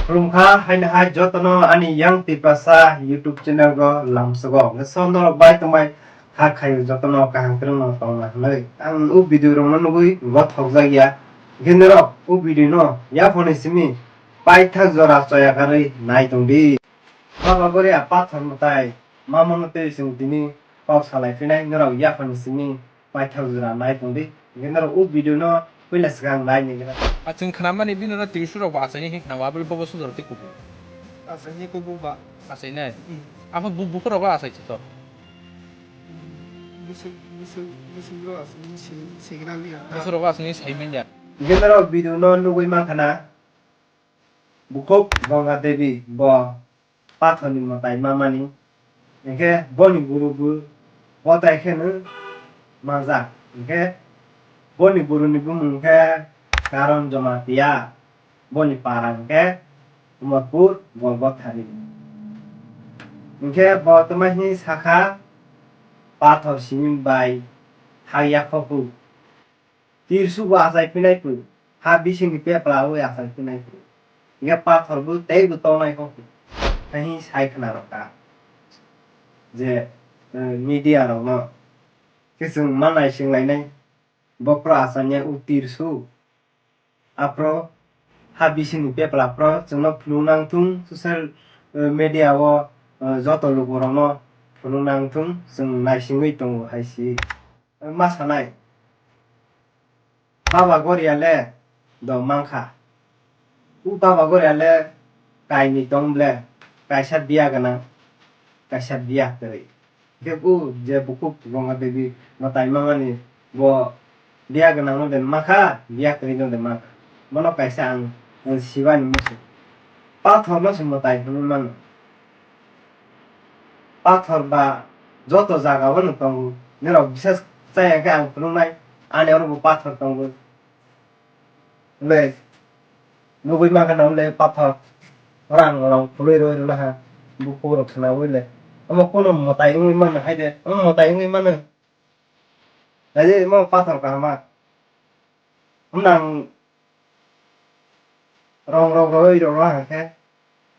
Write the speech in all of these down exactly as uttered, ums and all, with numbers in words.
Khulumkha haino hai jotono ani Yang Tiprasa YouTube channel o lamsogo. Hwnkhe so norok bai tongbai kha khaio jotono kaham kwrwngno tongna hwnwi. Ang o video rokno nugwi gothokjak ya. Hwnkhe norok o video no yaphangni simi paithak jora choya karwi nai tongdi. Baba Goria pathor mwtai mamano tei chwng tini kok salai phinai norok yaphangni simi paithak jora nai tongdi. Hwnkhe norok o video no puila swkang nai ni gana. A chwng khnamani bini no Tripura rok bo achaini hwnkhe khna, aboni bobo sujaro tei kubui. Achaini kubui ba. Achainai? Hmm. Apha bu-, buphuru rok bo achai se to? Bwswk, bwswk, bwswk rok achaini se, segra liya. Buphuru rok bo achaini sai manya. Hwnkhe norok video no nugwi mankha na. Bukhuk Ganga Devi bo pathorni mwtai mamani, hwnkhe boni guru bo kotai kheno manjak, hwnkhe boni guruni bumung khe Karon Jamatia, boni para hwnkhe Umarpur Golgothari. Hwnkhe bo twma hwnwi sakha, pathor simi bai ha yaphokhu. Tirsu bo achai phinai phu, ha bisingni pepla bo achai phinai phu. Hingke pathor bo tei bo tongnai kok phu. Hai sai khna rok ta. Je, eh, media rok no. Khe chwng ma naising lainai. Bo phra achai ya u tirsu. Aphro ha bisingni pepla phro chwngno phunuk nang thung social, eh, media o, eh, joto lukurokno phunuk nang thung chwng naisingwi tongo hai si. Ma sanai, Baba Goria le do mankha. U Baba Goria le kainwi tong ble, kaisa biya gwnang, kaisa biya kwrwi. Khe u je bukhuk Ganga Devi mwtai mamani bo biya gwnang no de makha, biya kwrwi no de makha. Bono kaisa ang, ang sibani musu. Pathor no se mwtai hwnwi mano. Pathor ba joto jaga o no tongo. Norok bisas chaya khe ang phunuknai, ani oro bo pathor tongo. Le, nugwi mankha na le pathor. Rang rong khului roi rwna ha. Bukhuk rok khwnaui le. Omo kono mwtai wngwi mano hai de. Omo mwtai wngwi mano. Nai de, omo pathor kaham ma. Omo nang rong rok roi rok rok hwnkhe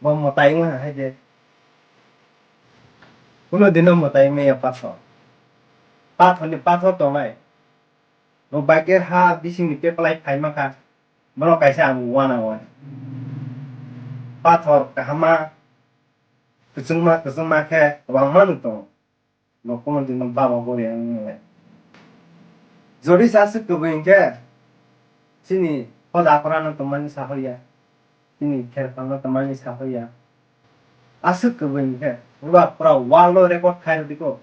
bo mwtai wngwi hai de. Kuno dino mwtai wngya pathor. Pathor ni pathor tongnai. Bo bike ha bising ni peplai phai mankha. Bono kaisa ang wana wana. Pathor kahama kwchwngma kwchwngma khe kwbangma nw tongo. Bo kuno dino Baba Goria wngya. Jodi se aswk kwbwi hinkhe chini hoda akhorano tongmani sahoya. Chini kherphangno tongmani sahoya. Aswk kwbwi hinkhe, wngba pura world o record khai rwdi ko.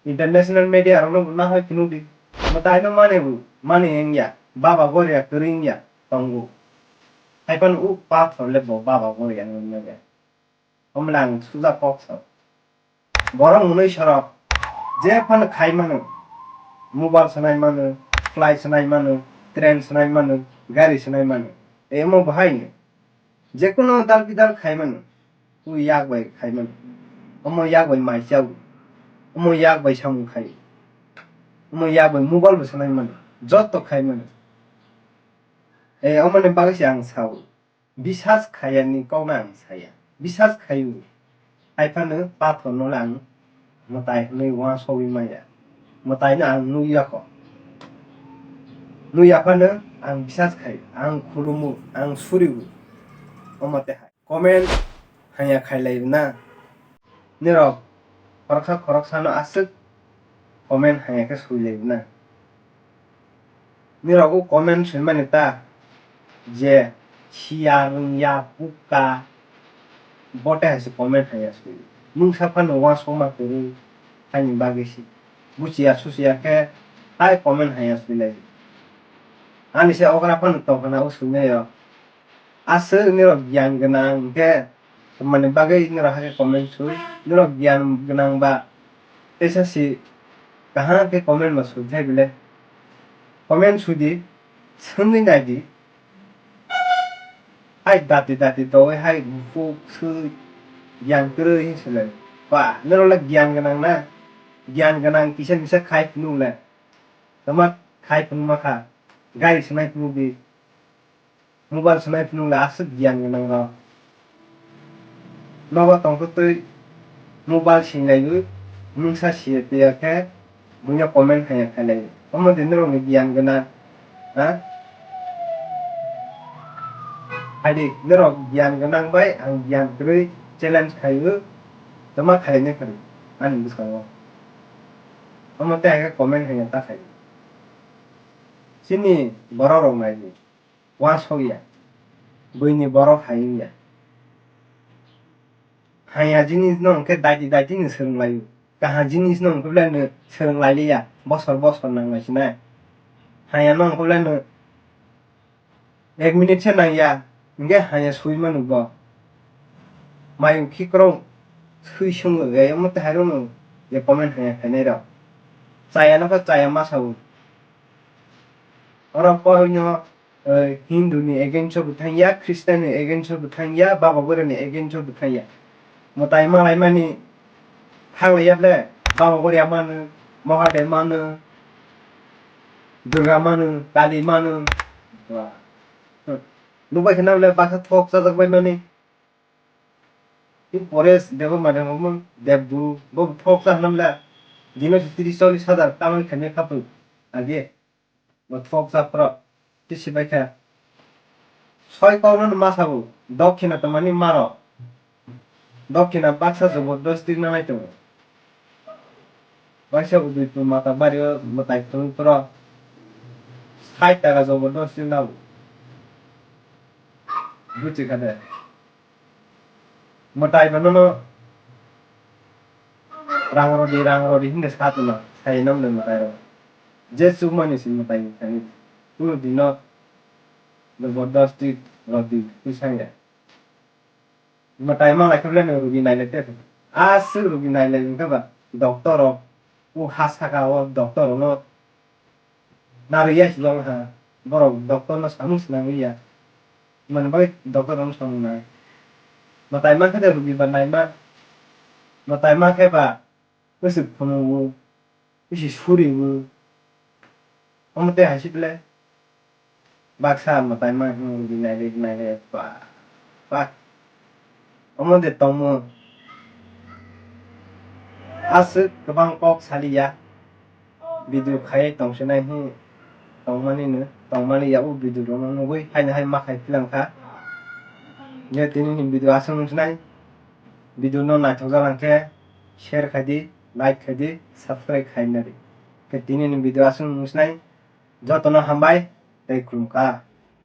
International media rokno bo nahoi phunukdi. Mwtaino mane bo, mani wngya. Baba Goria kwrwi wngya, tongo. Haiphano o pathor le bo Baba Goria wngya. Omo le ang suja kok sao. Borok mwnwi sorok je phano khai mano, mobile swnai mano, flight swnai mano, train swnai mano, gari swnai mano. Emo bo hai no. Jekunu dal bidal khai mano, o yak bai khai mano. Omo yak bai mai chao. Omo yak bai samung khai. Omo yak bai mobile bo swnai mano. Joto khai mano. E, omoni bagwi se ang sao. Bisas khayani kokno ang saya. Bisas khayu. Haiphano pathorno le ang mwtai hwnwi uansugwi maya. Mwtaino ang nukya kho. Nukya phano ang bisas khayu. Ang khulumu, ang suriu. Omo tei hai. Comment hanya khailai na. Nirok khoroksa khoroksano aswk comment hanya khe sui lai na. Nirok o comment sui mani ta je siya rwngya bukka bote hai se comment hanya sui. Mungsa phano uansukma kwrwi haini bagwi se. Buchiya suchiya khe hai comment hanya sui lai. Ani se okra phano tongkhana o sui nai o. Aswk nirok giyan gwnang hwnkhe, tongmani bagwi nirok hakhe comment sui. Nirok giyan gwnang ba teisa si kaham khe comment bo sui thai bile. Comment sui di, swngwi nai di. Hai dati dati dowi hai bukhuk swi giyan kwrwi hinwi swlai. Ba, nirok le giyan gwnang na? Giyan gwnang kisa misa khai phunuk le. Tama khai phunuk ma kha. Gari swnai phunuk di. Mobile swnai phunuk le aswk giyan gwnang rok. Nogo tongtwtwi mobile singlaiwi mungsa siya tiya khe buino comment haiya khailai. Omo de norokni giyan gwnang, ha? Haidi norok giyan gwnang bai ang giyan kwrwi challenge khaiwi tama khainai kwrwi ani bwskango. Omo tei hai khe comment haiya ta khai. Chini borok rok nai di. Uansukya, buini borok hai wngya. Haiya jinis no hwnkhe daiti daiti no swrwng laio. Kaham jinis no hwnkhe belai no swrwng lailiya. Bosor bosor nang lai sinai. Haiya no hwnkhe belai no ek minute se nangya. Hwnkhe haiya sui mano bo. Mayung khikrok sui sungo. Omo tei hai rokno je comment haiya khainai rok. Chaya no khe chaya ma sao. Oro poino, eh, Hindu ni against o bo thangya, Christian ni against o bo thangya, Baba Bwrwi ni against o bo thangya. Mwtai malaimani thanglaiya ble, Baba Bwrwi mano, Mahadev mano, Durga mano, Kali mano. Ba. Hmm. Nukbai khna ble baksa thok chajak bai mani. Tei Paresh Debbarma rok wngmung Devguru, bo thok cha hwnmle, dino tris chollish hajar kamai khaimya khatung age, bo thok cha phoro, tei sibai kha. Soi kokno ma sabo, dokhina tongmani maro, dokhina baksa jobordosti nanai tongo. Waisa Udaipur Matabari o mwtai thwngwi phoro sait taka jobordosti nao. Buchi kha de. Mwtai bo nono rang rwdi, rang rwdi hinwi sa tongma, sai nang de mwtai rok. Je chukmani se mwtai thani. Kunu dino jobordosti rwdi, twi sangya. Mwtai ma lai khe belai no rugi nailai te. Aswk rugi nailai wngkha ba doctor rok, o ha saka o doctor rok no narwk ya si long ha. Borok doctor no samung swnam ya. Mani bagwi doctor rok no samung nai. Mwtai ma khe de rugi ba naima. Mwtai ma khe ba bwswk phunuk o, bisi suri o. Omo tei hai se belai. Baksa mwtai ma hwnwi naile, naile, ba, ba. Omo de tongmo. Aswk kwbang kok saliya. Video khai tongsinai hwnwi tongmani no, tongmani ya o video rok no nugwi haino hai ma khai philang kha. Je tini ni video aswk wng sinai. Video no naithok jak lang khe share khai di, like khai di, subscribe khai nari. Khe tini ni video aswk wng sinai. Jotono hambai tei khulumkha.